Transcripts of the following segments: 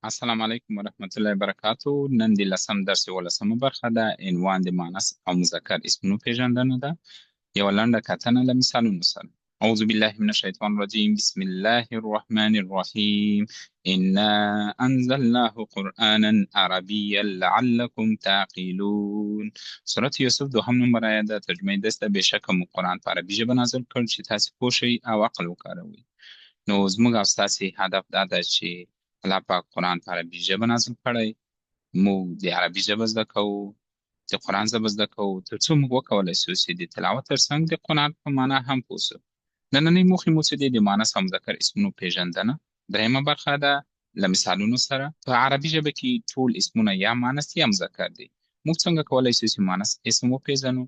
السلام علیکم ورحمت الله وبرکاتو. نن د لسم درس یولسمه برخه ده. عنوان د مؤنث او مذکر اسمونو پېژندنه ده. یوه لنډه کتنه له مثالونو سره. اعوذ بالله من الشیطان الرجیم. بسم الله الرحمن الرحیم. انا انزلناه قرآنا عربیا لعلکم تعقلون. سورة یوسف دوهم نمبر آیت ده. ترجمه یې داسې ده: بېشکه موږ قرآن په عربي ژبه نازل کړ چې تاسې پوه شئ او عقل وکاروئ. نو زموږ او ستاسې هدف دا ده چې الله پاک قرآن په عربي ژبه نازل کړی، موږ د عربي ژبه زده کوو، د قرآن ژبه زده کوو، تر څو موږ وکولای سو چې د تلاوت تر څنګ د قرآن په معنا هم پوه سو. نننۍ موخې مو څه دي؟ د مؤنث او مذکر اسمونو پېژندنه درېیمه برخه ده له مثالونو سره. په عربي ژبه کې ټول اسمونه یا مؤنث یا مذکر دي. موږ څنګه کولای شو چې مؤنث اسم وپېژنو؟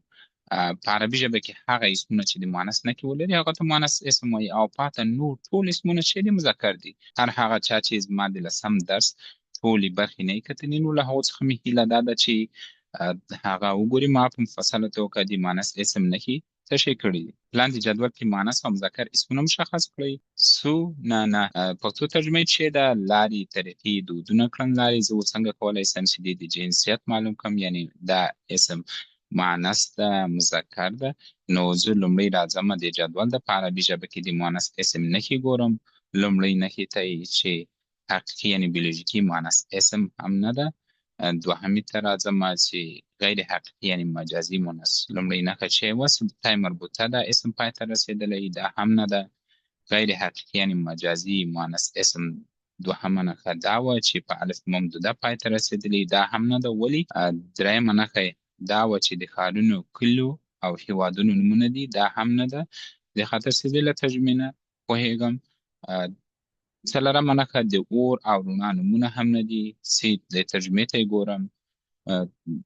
په عربي ژبه کې هغه اسمونه چې د مؤنث نښې ولري هغه ته مؤنث اسم وایي، او پاته نور ټول اسمونه چې دي مذکر دي. هر هغه چا چې زما د لسم درس ټولې برخې نه یې کتلي، نو له هغو څخه مې هیله دا ده چې هغه وګوري. ما په مفصله توګه د مؤنث اسم نښې تشریح کړي دي. لاندې جدول کې مؤنث او مذکر اسمونه مشخص کړئ. سو نه نه پښتو ترجمه یې چې ده لارې، طریقې، دودونه، کړنلارې. زه اوس څنګه کولای شم چې د جنسیت معلوم کړم، یعنی دا اسم مؤنث ده مذکر ده؟ نو زه لومړی راځم د جدول ده، په عربي ژبه کې د مؤنث اسم نښې ګورم. لومړی نښې ته یې چې حقیقي یعنی بیولوژیکي مؤنث اسم هم نه ده. دوهمې ته راځم چې غیر حقیقي یعنی مجازي مؤنث لومړۍ نښه چې وه تای مربوطه ده، اسم پای ته رسېدلی، دا هم نه ده. غیر حقیقي یعنی مجازي مؤنث اسم دوهمه نښه دا وه چې په الف ممدوده پای ته رسېدلی، دا هم نه ده. ولې درېیمه نښه دا وه چې د ښارونو، کلیو او هیوادونو نومونه دي، دا هم نه ده. د خاطر چې زه له ترجمې نه پوهېږم. څلورمه نښه د اور او رڼا نومونه هم نه دي، چې د ترجمې ته یې ګورم.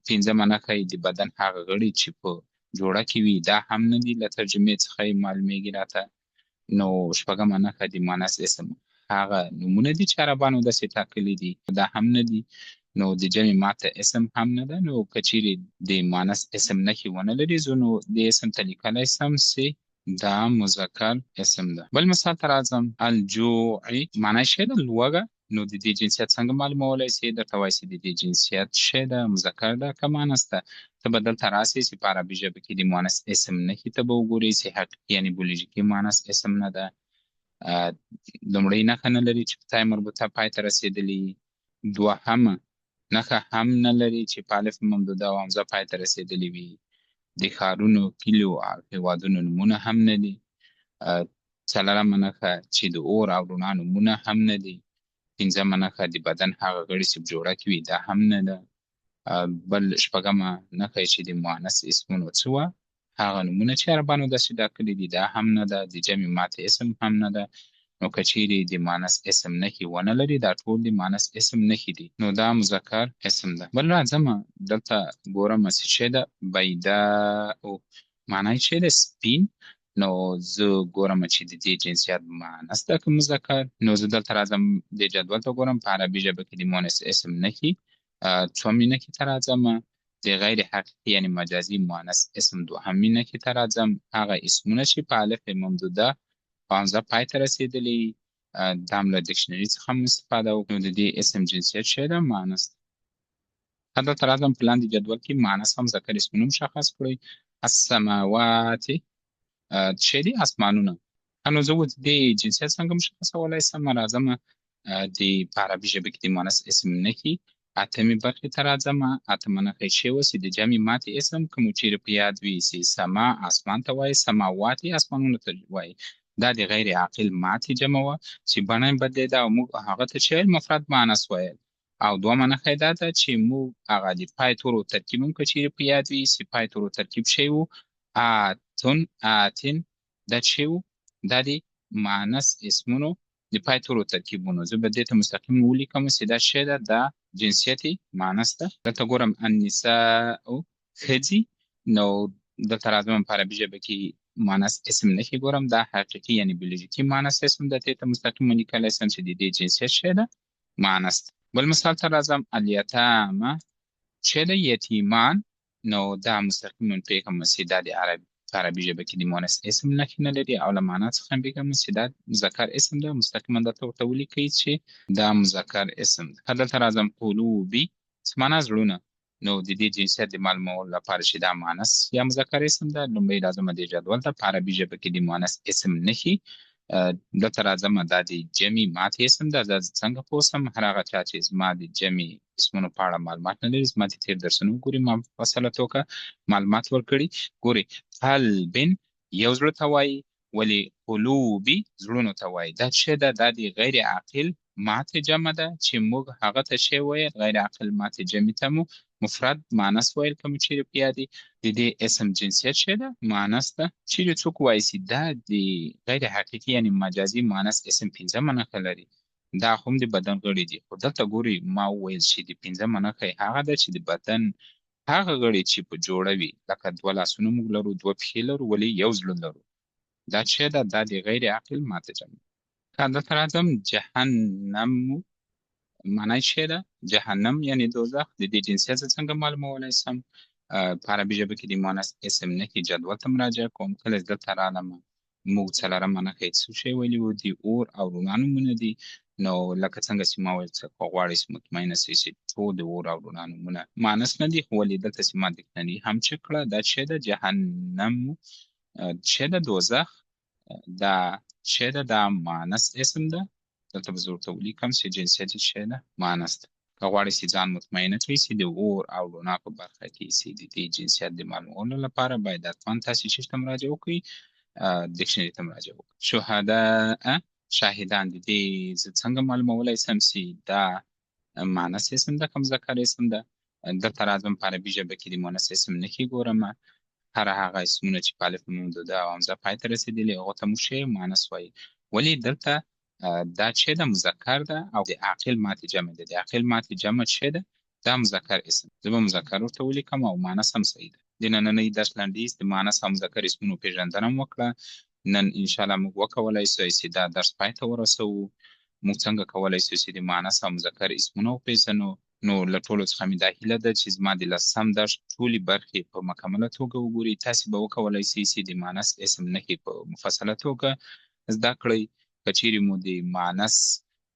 پنځمه نښه یې د بدن هغه غړي چې په جوړه کې وي، دا هم نه دي، له ترجمې څخه یې معلومېږي راته. نو شپږمه نښه د مؤنث اسم هغه نومونه دي چې عربانو داسې ټاکلي دي، دا هم نه دي. نو د جمع ماته اسم هم نه ده. نو که چیرې د مؤنث اسم نښې ونه لري، زه نو د اسم ته لیکلی سم چې دا مذکر اسم ده. بل مثال ته راځم. الجوع معنی یې شه ده لوږه. نو د دې جنسیت څنګه معلومولی شي؟ درته وایي چې د دې جنسیت شه ده، مذکر ده که مؤنث ده؟ ته به دلته راسې چې په عربي ژبه کې د مؤنث اسم نښې ته به وګورې چې حقیقي یعنی بیولوژیکي مؤنث اسم نه ده. لومړۍ نښه نه لري چې په تای مربوطه پای ته رسېدلي. دوهمه نښه هم نه لري چې په الف ممدوده او همزه پای ته رسېدلې وي. د ښارونو، کلیو او هېوادونو نومونه هم نه دي. څلورمه نښه چې د اور او رڼا نومونه هم نه دي. پنځمه نښه د بدن هغه غړي چې په جوړه کې وي، دا هم نه ده. بل شپږمه نښه چې د مؤنث اسمونو څه وه، هغه نومونه چې عربانو داسې ټاکلي دي، دا هم نه ده. د جمع ماتې اسم هم نه ده. نو که چیرې د مؤنث اسم نښې ونه لري، دا ټول د مؤنث اسم نښې دي، نو دا مذکر اسم ده. بل راځم دلته ګورم چې څه ده. بیداء معنی یې څه ده؟ سپین. نو زه ګورم چې د دې جنسیت مؤنث ده که مذکر؟ نو زه دلته راځم د جدول ته ګورم، په عربي ژبه کې د مؤنث اسم نښې څومې نښې ته راځم. د غیر حقیقي یعنی مجازي مؤنث اسم دوهمې نښې ته راځم، هغه اسمونه چې په الف ممدوده او همزه پای ته رسېدلي. دا هم له ډکشنري څخه هم استفاده وکړو. نو د دې اسم جنسیت شی ده؟ مؤنث ده. دلته راځم په لاندې جدول کې مؤنث او مذکر اسمونه مشخص کړئ. السماوات څه دي؟ اسمانونه. نو زه اوس دې جنسیت څنګه مشخصولای سم؟ راځم د په عربي ژبه کې د مؤنث اسم نښې اتمې برخې ته راځم. اتمه نښه یې چې وه چې د جمع ماتې اسم، که مو چیرې په یاد وي چې سما اسمان ته وایي، سماوات یې اسمانونو ته وایي. دا د غیر عاقل ماتې جمع وه چې بڼه یې بدلېده او موږ هغه ته چې ویل مفرد مؤنث ویل. او دوهمه نښه یې دا ده چې موږ هغه د پای تورو ترکیب هم که چیرې په یاد وي چې پای تورو ترکیب شی وو، آتون آتن، دا چې وو دا د مؤنث اسمونو د پای تورو ترکیبونو. زه به دې ته مستقیم ولیکم چې دا شی ده، دا جنسیت یې مؤنث ده. دلته ګورم النساء ښځې. نو دلته راځم په عربي ژبه کې مؤنث اسم نښې ګورم، دا حقیقي یعنی بیولوژیکي مؤنث اسم ده، دې ته مستقیم ولیکلی شم چې د دې جنسیت شی ده، مؤنث ده. بل مثال ته راځم. الیتامه چې ده یتیمان. نو دا مستقیما پېښه چې دا د عربي په عربي ژبه کې د مؤنث اسم نښې نه لري او له معنا څخه هم بېګم چې دا مذکر اسم ده، مستقیما دلته ورته ولیکئ چې دا مذکر اسم ده. دلته راځم قلوبي، څه معنا؟ زړونه. نو د دې جنسیت د معلومولو لپاره چې دا مؤنث یا مذکر اسم ده، لومړی راځم دې جدول ته. په عربي ژبه کې د مؤنث اسم نښې، دلته راځم، دا د جمع ماتې اسم ده. دا زه څنګه پوه سم؟ هر هغه چا چې زما د جمع اسمونو په اړه معلومات نه لري، زما د تېر درسونه وګوري، ما په فصله توګه معلومات ورکړي. ګوري، قلب یو زړه ته وایي، ولې قلوبي زړونو ته وایي. دا څه ده؟ دا د غیر عاقل ماتې جمع ده چې موږ هغه ته شی ویل، غیر عاقل ماتې جمع ته مو مفرد مانس ویل، که مو چیرې په یاد دي. د دې اسم جنسیت شی ده؟ مانس ده. چیرې څوک وایي چې دا د غیر حقیقي یعنی مجازي مانس اسم پنځمه نښه لري، دا هم د بدن غړي دي. خو دلته ګوري، ما وویل چې د پنځمه نښه یې هغه ده چې د بدن هغه غړي چې په جوړه وي، لکه دوه لاسونه موږ لرو، دوه پښې لرو، ولې یو زړه لرو. دا چې ده؟ دا د غیر عاقل ماته جمع. که دلته راځم، جهنم معنی څه ده؟ جهنم یعنی دوزخ. د دې جنسیت زه څنګه معلومولی سم؟ په عربي ژبه کې د مؤنث اسم نښې جدول ته مراجعه کوم. کله چې دلته رالم، موږ څلورمه نښه یې څه شی ویلي وو؟ د اور او رڼا نومونه دي. نو لکه څنګه چې ما ویل، څه که غواړئ چې مطمئنه سئ چې ټول د اور او رڼا نومونه مؤنث نه دي، خو ولې دلته چې ما dictionary هم چک کړه، دا څه ده؟ جهنم څه ده؟ دوزخ. دا څه ده؟ دا مؤنث اسم ده. دلته به زه ورته ولیکم چې جنسیت یې څه ده؟ مؤنث ده. که غواړئ چې ځان مطمئنه کړئ چې د اور او رڼا په برخه کې چې د دې جنسیت د معلومولو لپاره، باید حتما تاسې چیرته ته مراجعه وکړئ؟ dictionary ته مراجعه وکړئ. شهداء، شاهدان. د دې زه څنګه معلومولی سم چې دا مؤنث اسم ده که مذکر اسم ده؟ دلته راځم، په عربي ژبه کې د مؤنث اسم نښې ګورم. هر هغه اسمونه چې په الف، نون، د او همزه پای ته رسېدلي، هغو ته موږ شی مؤنث وایي. ولې دلته دا چې ده؟ مذکر ده او د عاقل ماتې جمع ده. د عاقل ماتې جمع چې ده، دا مذکر اسم، زه به مذکر ورته ولیکم او مؤنث هم صحیح ده. د نننۍ درس لنډیز: د مؤنث او مذکر اسمونو پېژندنه مو وکړه. نن انشاءالله موږ وکولای سو چې دا درس پای ته ورسوو. موږ څنګه کولای سو چې د مؤنث او مذکر اسمونه وپېژنو. نو له ټولو څخه مې دا هیله ده چې زما د لسم درس ټولې برخې په مکمله توګه وګورئ. تاسې به وکولای سئ چې د مؤنث اسم نښې په مفصله توګه زده کړئ. که چیرې مو د مؤنث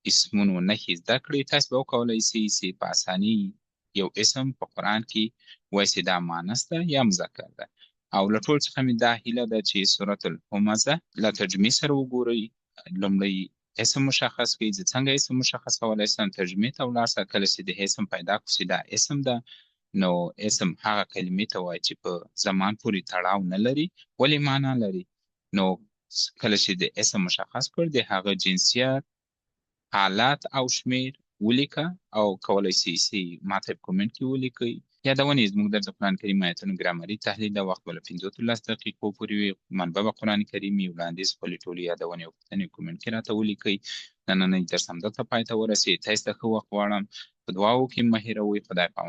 اسمونو نښې زده کړئ، تاسې به وکولای سئ چې په اسانۍ یو اسم په قرآن کې وایي چې دا مؤنث ده یا مذکر ده. او له ټولو څخه مې دا هیله ده چې سورة الهمزه له ترجمې سره وګورئ. لومړی اسم مشخص کړئ. زه څنګه اسم مشخصولی سم؟ ترجمې ته ولاړ سه. کله چې د اسم پیدا کړو چې دا اسم ده، نو اسم هغه کلمې ته وایي چې په زمان پورې تړاو نه لري ولې معنا لري. نو کله چې د اسم مشخص کړ، د هغه جنسیت، حالت او شمیر ولیکه او کولی شئ چې ماته په comment کې ولیکئ. یادونې: زموږ درس د قرآن کریم آیتونو ګرامري تحلیل د وخت به له 5 تر 10 دقیقو پورې وي. منبع به قرآن کریم وي. وړاندیز، خپلې ټولې یادونې او پوښتنې comment کې راته ولیکئ. نننۍ درس همدلته پای ته ورسېد. تاسو ته ښه وخت غواړم. په دعاوو کې مه هېروئ. خدای پامان.